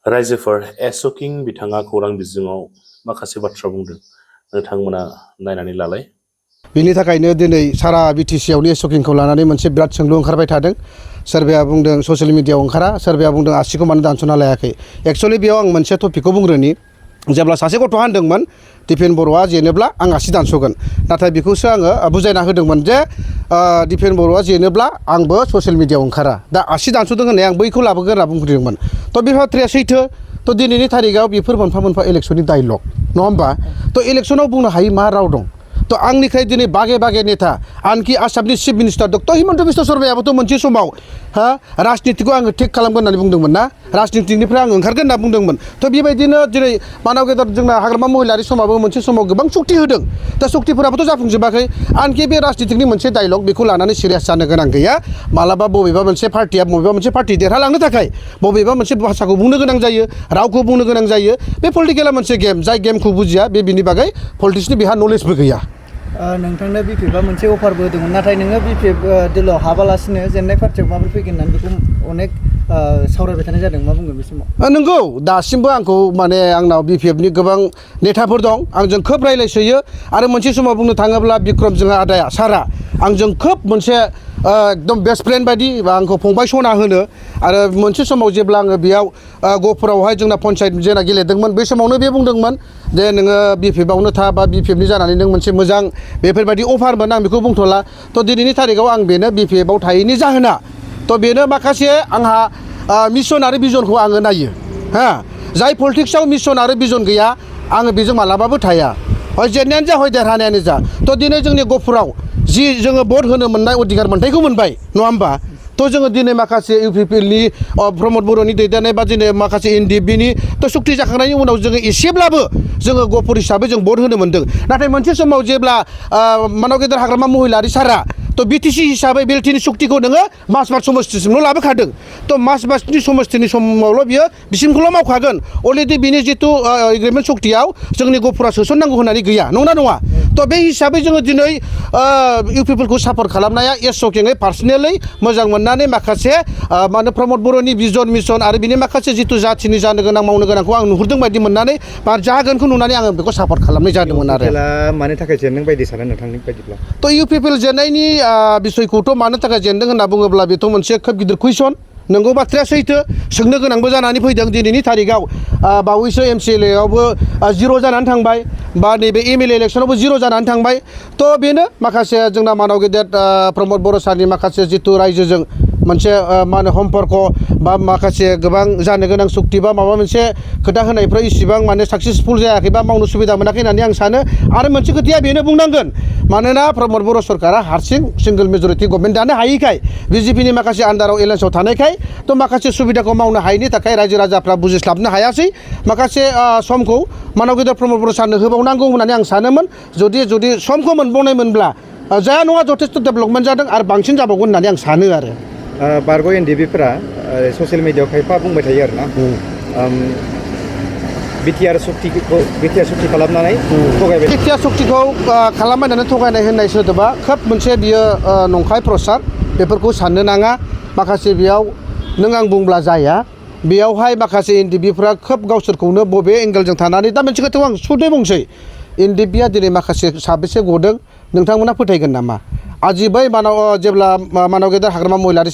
रायजोफोर एसकिं बिथाङा खौरां बिजोङाव माखासे बाथ्रा बुंदों नोंथांमोना नायनानै लालाय। बिनि थाखायनो दिनै सारा बिटिसिआवनो एसकिंखौ लानानै मोनसे बिराद सोंलु ओंखारबाय थादों। सोरबाया बुंदों ससियेल मिडियायाव ओंखारा, सोरबाया बुंदों आसिखौ मानो दानस'ना लायाखै। एक्सुवेलि बेयाव आं मोनसे टपिकखौ बुंग्रोनि। जेब्ला सासे गथ'आ होनदोंमोन दिपेन बर'आ जेनोब्ला आं आसि दानस'गोन, नाथाय बेखौसो आङो बुजायना होदोंमोन जे दिपेन बर'आ जेनोब्ला आंबो ससियेल मिडियायाव ओंखारा, दा आसि दानस'दों होननाय आं बैखौ लाबोगोन होनना बुंदोंमोन। थ' बे बाथ्राया सैथो। थ' दिनैनि थारिखआव बेफोर मोनफा मोनफा इलेक्सननि डायलग नङा होमबा। थ' इलेक्सनाव बुंनो हायि मा राव दं। थ' आंनिफ्राय दिनै बागे बागे नेता आनखि आसामनि chief minister doctor Himanta Biswa शर्मायाबोथ' मोनसे समाव राजनितिखौ आङो टेक खालामगोन होननानै बुंदोंमोन ना, राजनितिनिफ्राय आं ओंखारगोन होनना बुंदोंमोन। थ' बेबायदिनो दिनै मानाव गेदेर जोंना हाग्रामा महिलारि समाबो मोनसे समाव गोबां सक्ति होदों। दा सक्तिफोराबोथ' जाफुंजोबाखै। आनखि बे राजनितिकनि मोनसे डायलग बेखौ लानानै सिरियास जानो गोनां गैया। मालाबा बबेबा मोनसे पार्टिया बबेबा मोनसे पार्टि देरहालांनो थाखाय बबेबा मोनसे भाषाखौ बुंनो गोनां जायो, रावखौ बुंनो गोनां जायो। बे पलिटिकेला मोनसे गेम, जाय गेमखौ बुजिया बे बिनि बागै पलिटिक्सनि बेहा नलेजबो गैया। नोंथांनो बिपिएफआ मोनसे अफारबो होदोंमोन, नाथाय नोङो बिपिएफ दोलोआव हाबालासिनो जेननाय पार्टियाव माबोरै फैगोन होननानै बेखौ अनेक सावरायबाय थानाय जादों। मा बुंगोन बे समाव? नंगौ, दासिमबो आंखौ माने आंनाव बिपिएफनि गोबां नेताफोर दं, आंजों खोब रायज्लायसोयो। आरो मोनसे समाव बुंनो थाङोब्ला बिक्रम जोंहा आदाया सारा आंजों खोब मोनसे एकदम बेस्ट फ्रेन्ड बायदि आंखौ फंबाय सना होनो। आरो मोनसे समाव जेब्ला आङो बेयाव गहपुरावहाय जोंना पन्सायत जेना गेलेदोंमोन, बे समावनो बे बुंदोंमोन जे नोङो बिपिएफआवनो था बा बिपिएफनि जानानै नों मोनसे मोजां बेफोरबायदि अफारमोन, आं बेखौ बुंथ'ला। थ' दिनैनि थारिखआव आं बेनो बिपिएफआव थायैनि जाहोना थ' बेनो माखासे आंहा मिशन आरो भिजनखौ आङो नायो। जाय पलिटिक्सआव मिशन आरो भिजन गैया आङो बेजों मालाबाबो थाया, हय जेननायानो जा हय देरहानायानो जा। थ' दिनै जोंनि गहपुराव जि जोङो भट होनो मोननाय अधिकार मोन्थायखौ मोनबाय नङा होमबा। थ' जोङो दिनै माखासे इउपिपिएलनि प्रमद बर'नि दैदेननाय बा दिनै माखासे एनडिएफबिनि थ' सुक्ति जाखांनायनि उनाव जोङो एसेब्लाबो जोङो गहपुर हिसाबै जों भट होनो मोन्दों। नाथाय मोनसे समाव जेब्ला मानाव गेदेर हाग्रामा महिलारि सारा थ' बिटिसि हिसाबै बेलटिनि सुक्तिखौ नोङो मासबाद समस्तिसिमल' लाबोखादों। थ' मासबादनि समस्तिनि समावल' बियो बिसिमखौल' मावखागोन। अलरेडि बिनि जिथु एग्रिमेन्ट सक्तियाव जोंनि गहपुरा सोसननांगौ होननानै गैया, नंना नङा। थ' बे हिसाबै जोङो दिनै इउपिपिएलखौ सापर्ट खालामनाया एसकिङै पार्सनेलि मोजां मोननानै माखासे मा होनो प्रमद बर'नि भिजन मिशन आरो बिनि माखासे जिथु जाथिनि जानो गोनां मावनो गोनांखौ आं नुहुरदों बायदि मोननानै बा जागोनखौ नुनानै आङो बेखौ सापर्ट खालामनाय जादोंमोन आरो। मानि थाखाय जेनदों बायदि सानो नोंथांनि बायदिब्ला? थ' इउपिपिएल जेननायनि बिसयखौथ' मानो थाखाय जेनदों होनना बुङोब्ला बेथ' मोनसे खोब गिदिर कुइसन। नंगौ, बाथ्राया सैथो, सोंनो गोनांबो जानानै फैदों। दिनैनि थारिखआव बावैसो एमसिएलएआवबो 0 जानानै थांबाय, बा नैबे एमएलए इलेक्सनावबो 0 जानानै थांबाय। थ' बेनो माखासे जोंना मानाव गेदेर प्रमद बर' सारनि माखासे जिथु रायजोजों मोनसे मा होनो सम्पर्क बा माखासे गोबां जानो गोनां सुक्ति बा माबा मोनसे खोथा होनायफ्रा इसिबां माने साक्सेसफुल जायाखै बा मावनो सुबिदा मोनाखै होननानै आं सानो। आरो मोनसे खोथाया बेनो बुंनांगोन, मानोना प्रमद बर' सरकारा हारसिं सिंगोल मेजरिटि गभर्नमेन्ट दानो हायैखाय, बिजेपिनि माखासे आन्दाराव एलायन्सआव थानायखाय थ' माखासे सुबिदाखौ मावनो हायैनि थाखाय रायजो राजाफ्रा बुजिस्लाबनो हायासै। माखासे समखौ मानाव गेदेर प्रमद बर' सारनो होबावनांगौ होननानै आं सानोमोन। जुदि समखौ मोनबावनायमोनब्ला जाया नङा जथेस्थ' डेभेलपमेन्ट जादों आरो बांसिन जाबावगोन होननानै आं सानो आरो। बारग' एनडिएफबिफोरा ससियेल मिडियायाव खायफा बुंबाय थायो आरोना बिटिआर सक्ति खालामनानै थगायबाय। बिटिआर सक्तिखौ खालामबायनानै थगायनाय होननाय सोदोबा खोब मोनसे बियो नंखाय प्रसार, बेफोरखौ साननो नाङा। माखासे बेयाव नों आं बुंब्ला जाया, बेयावहाय माखासे एनडिएफबिफ्रा खोब गावसोरखौनो बबे एंगेलजों थानानै दा मोनसे खोथाखौ आं सुदै बुंसै। एनडिएफबिया दिनै माखासे साबेसे गदों नोंथांमोना फोथायगोन नामा? आजि बै जेब्ला मानाव गेदेर हाग्रामा महिलारि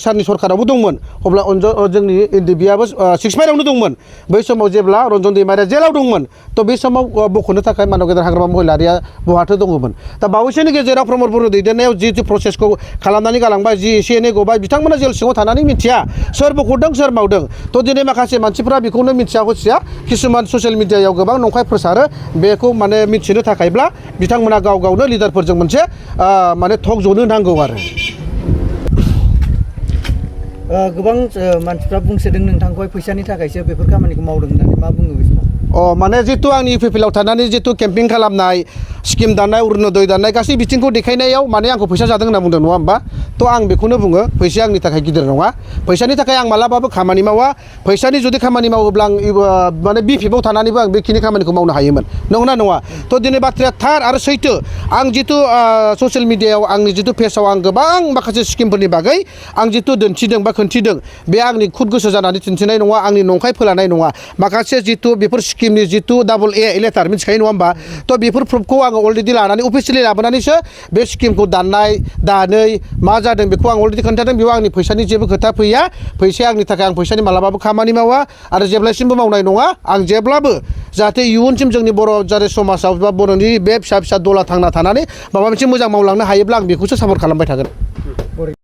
सारनि सरकारावबो दंमोन, अब्ला जोंनि एनडिएफबियाबो 6 माइलावनो दंमोन। बै समाव जेब्ला रन्जन दैमारिया जेलाव दंमोन, थ' बे समाव बख'नो थाखाय मानाव गेदेर हाग्रामा महिलारिया बहाथो दङमोन। दा बावैसोनि गेजेराव प्रमद बर' दैदेननायाव जिथु प्रसेसखौ खालामनानै गालांबाय, जि एसे एनै गबाय, बिथांमोना जेल सिङाव थानानै मिथिया सोर बख'दों सोर मावदों। थ' दिनै माखासे मानसिफ्रा बेखौनो मिथिया हसिया किसुमान ससियेल मिडियायाव गोबां नंखाय प्रसारो। बेखौ माने मिथिनो थाखायब्ला बिथांमोना गाव गावनो लिडारफोरजों मोनसे माने टक जनो नांगौ आरो। गोबां मानसिफ्रा बुंसोदों नोंथांखौहाय फैसानि थाखायसो बेफोर खामानिखौ मावदों होननानै, मा बुङो बे समाव? माने जितु आंनि इउपिपिएलआव थानानै जितु केम्पिं खालामनाय स्किम दानाय अरुणोदय दानाय गासै बिथिंखौ देखायनायाव माने आंखौ फैसा जादों होनना बुंदों नङा होमबा थ' आं बेखौनो बुङो फैसाया आंनि थाखाय गिदिर नङा फैसानि थाखाय आं मालाबाबो खामानि मावा फैसानि जुदि खामानि मावोब्ला आं माने बिपिएफआव थानानैबो आं बेखिनि खामानिखौ मावनो हायोमोन नंगौना नङा थ' दिनै बाथ्राया थार आरो सैथो आं जितु ससियेल मिडियायाव आंनि जितु पेजाव आं गोबां माखासे स्किमफोरनि बागै आं जितु दिन्थिदों बा खोन्थिदों बे आंनि खुद गोसो जानानै दिन्थिनाय नङा आंनि नंखाय फोलानाय नङा माखासे जितु बेफोर स्किमनि जितु AA लेटार मिथिखायो नङा होमबा थ' बेफोर प्रुफखौ आङो अलरेडि लानानै अफिसियेलि लाबोनानैसो बे स्किमखौ दानै मा जादों बेखौ आं अलरेडि खोन्थादों बेयाव आंनि फैसानि जेबो खोथा फैया फैसाया आंनि थाखाय आं फैसानि मालाबाबो खामानि मावा आरो जेब्लासिमबो मावनाय नङा आं जेब्लाबो जाहाथे इयुनसिम जोंनि बर' जाय समाजाव बा बर'नि बे फिसा फिसा दला थांना थानानै माबा मोनसे मोजां मावलांनो हायोब्ला आं बेखौसो सापर्ट खालामबाय थागोन